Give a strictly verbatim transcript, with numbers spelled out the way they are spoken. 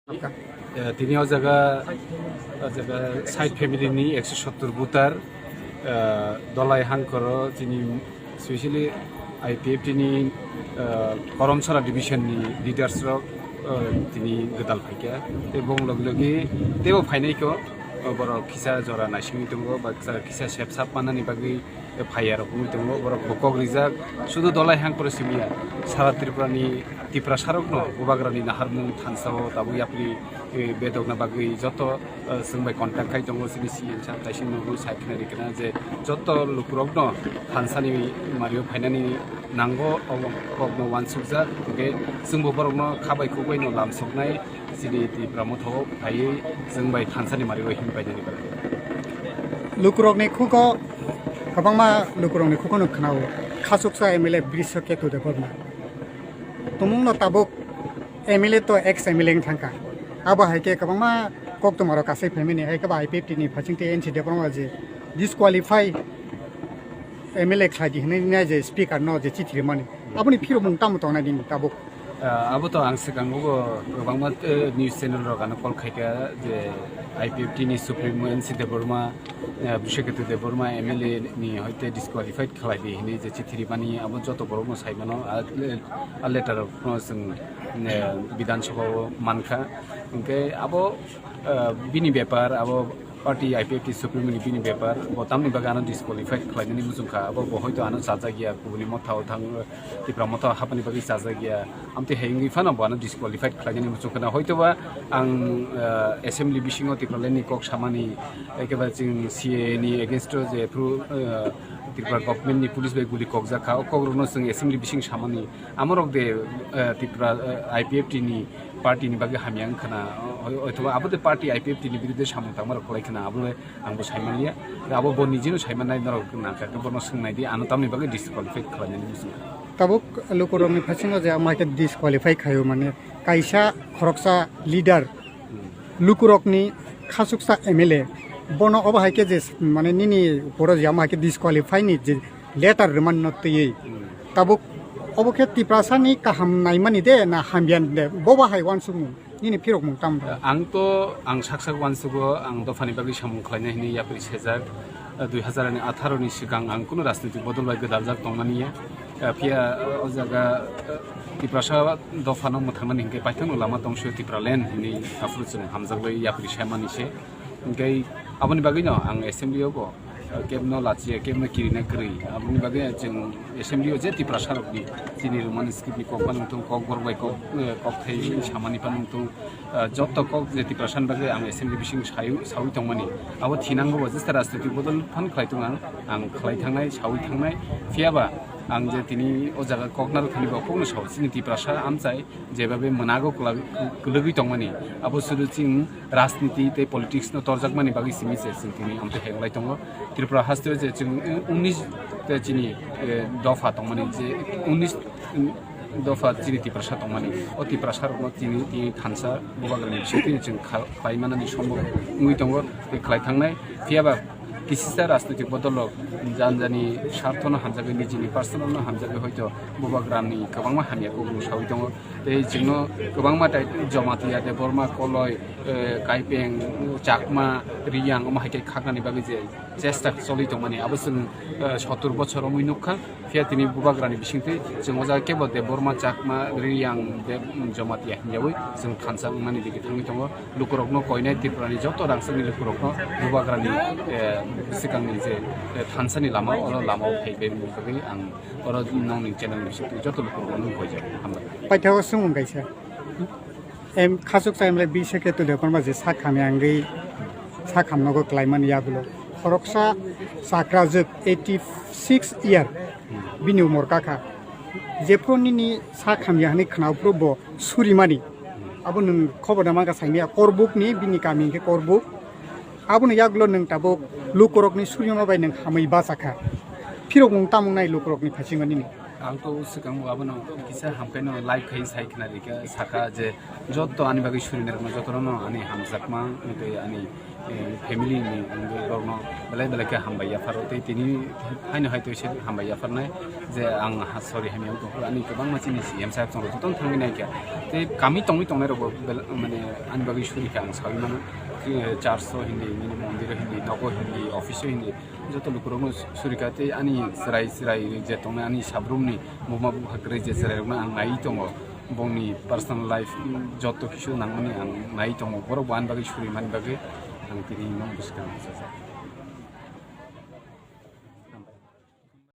Eh, tini o jaga, o jaga side family ni ekso sottor voter, eh, Dolai Hangkoro chini specially I P F T ni, eh, Koromsara division ni leaders rok, eh, tini gwdal phaikha. Tei bong logi logi teibo phainai kho, eh, borok kisa jora naisingwi tongo, ba kisa, kisa sep sap manani bagwi phaiya rok wngwi tongo, borok bo kok rijak. Sudu Dolai Hangkoro simiya, sara Tripura ni Tiprasa rokno Bubagra ni naharmung thansa o tabuk yapri, eh, bedokna bagwi joto, eh, chwng bai contact khai tongo, chini C M sir kaisa nugwi sai khna rikna je joto lukurokno thansa ni mario phainani nango, obo kokno wansukjak, hwnkhe chwngbo borokno khabai khukbai no lamsoknai. Chini Tipra Motha o phaiwi chwng bai thansa ni mario him painani bagwi. Lukurokni khuko, kwbangma lukurokni khuko no khwnao, khasuksa M L A Brisha Ketu Debbarma. Tumungno tabuk M L A to ex M L A wng thangkha. Abo hai khe kwbangma koktwmarok kasai phaimani, hai khe ba I P F T ni phasing tei N C Debbarma je disqualify M L A khlai di hwnwi nai je speaker no je chithi rimani. Aboni phirokmung tamo tongnai nini tabuk? Ah, abo to ang swkango bo kwbangma, eh, news channel rok ano call khaikha je I P F T ni supremo N C Debbarma, eh, Brisha Ketu Debbarma M L A ni hoite disqualified khlai di hwnwi je chithi rimani, abo joto borokno sai mano. A, a letter rokno chwng, eh, Bidhan Sabha o mankha. Hwnkhe abo, eh, bini bepar, abo party I P F T supremo ni bini bepar, bo tamni bagwi ano disqualified khlainani muchungkha, abo bo hoito ano chajakya, kubuni motha o thang, Tipra Motha o hapani bagwi chajakya, amtwi hai wngwi phano bo ano disqualified khlainani muchungkha na. Hoito ba ang, eh, assembly bisingo Tipraland ni kok samani, ekebare chwng C A A ni against o je phru, eh, Tripura government ni police bai guli kokjak kha, o kok rokno chwng assembly bising samani, amorok de, eh, Tripura, eh, I P F T ni party ni bagwi hamya wng khna, o-, o-, othoba abo de party I P F T ni biruddhe samung tangma rok khlai khna, abo le ang bo sai manliya. Abo bo nijino sai mannai, norok nangkha khe bono swngnai di, ano tamni bagwi disqualified khlainani muchung. Tabuk lukurokni phasingo je ama hai khe disqualify khaio, mane kaisa khoroksa leader, lukurokni khasuksa M L A, bono obo hai khe je mane nini poro je ama hai khe disqualify ni je letter rwmani no twiwi. Hmm. Tabuk obo khe Tiprasa ni kaham naimani de na hamya de, bobo hai uansukmung, nini phirokmung tamo? Ang to, ang sak sak uansugo, ang dophani bagwi samung khlainai hwnwi yapri sejak, dui hazar atharo ni swkang ang kunu rajnitik bodol bai gwdaljak tongmani ya. Phiya o jaga Tiprasa dophano mwthangnani hinkhe paithakno lama tongse Tipraland hwnwi aphuru chwng hamjaklai yapri saimani se. Hinkhe aboni bagwino ang assembly o bo, eh, kebno lachiya, kebno kirina kwrwi. Aboni bagwi chwng assembly o je Tiprasa rokni chini Roman script ni kok phano wngthung, kok borok bai kok, eh, kok thai samani phano wngthung, eh, joto kok je Tiprasa ni bagwi ang assembly bising sawi, sawi tongmani. Abo thinango bo jesa rajnitik bodol phano khlai tongo ang, ang khlai thangnai, sawi thangnai. Phiya ba ang je tini o jaga kok narwkthani bo kokno sao, chini Tiprasa amchai jebabe mwnago kwla-, kwlwgwi tongmani, abo sudu chwng rajniti tei politics no torjakmani bagwi simi se chwng tini amtwi hai wnglai tongo. Tripura haste o je chwng unis te chini, eh, dopha tongmani, je unis dopha chini Tiprasa tongmani, o Tiprasa rokno tini, tini thansa Bubagrani bisingtwi chwng kha-, khlai manani sombok wngwi tongo tei khlai thangnai. Phiya ba kisisa rajnitik bodol rok jani jani sarthono hamjagwi, nijini personal no hamjagwi hoito Bubagrani kwbangma hamya kok sawi tongo. Tei chwngno kwbangma tai Jamatia, Debbarma, Koloi, eh, Kaipeng, Chakma, Riyang omo hai khe khaknani bagwi je chesta choli tongmani, abo chwng, eh, sottor bochor wngwi nukha. Phiya tini Bubagrani bisingtwi chwng o jaga kebo Debbarma, Chakma, Riyang, Deb-, Jamatia hinjawi chwng thansa wngnani digi thangwi tongo. Lukurokno koinai, Tripurani joto rangchakni lukurokno Bubagrani, eh, swkangni je, eh, thansani lama, oro lamao phaibai mung bagwi ang oro nongni channel ni bisingtwi joto lukurokno nung koijak. Hambai. Paithakgo swngmung kaisa. Em, khasuksa M L A Brisha Ketu Debbarma je sak hamya wngwi sak hamnogo klaimani yagulo. Khoroksa chakrajwk eighty six year bini umor kakha. Jephru nini sak hamya hwnwi khwnao phru bo surimani. Abo nwng khobor da mankha saimaya Korbuk ni, bini kami hwnkhe Korbuk. Aboni yagulo nwng tabuk lukurokni surima bai nwng hamwi bachakha. Phirokmung tamung nai lukurokni phasingo nini? Ang to swkang bo abono kisa hamkhaino live khai sai khna rikha, sakha je jotto ani bagwi surinai rokno jotono ani hamjakma tei ani, eh, family ni wngwi borokno belai belai khe hambai yapharo tei tini haino hai to se hambai yapharnai je ang ha-, sorry hamya wng tongkha ani kwbangma chini C M saheb chwng jotono thangwi naikha tei kami tongwi tongnai rokbo bel-, mane ani bagwi surikha ang saui mano, eh, church o hindi, nini mondir o hindi, nogo hindi, office o hindi. Joto lukurokno surikha tei ani chwrai chwrai je tongnai ani sabrumni buma bupha kwrwi je chwrairokno ang naiwi tongo, bongni personal life, mm, joto kisu nangmani ang naiwi tongo, borok bo ani bagwi surimani bagwi ang tini no bwskang.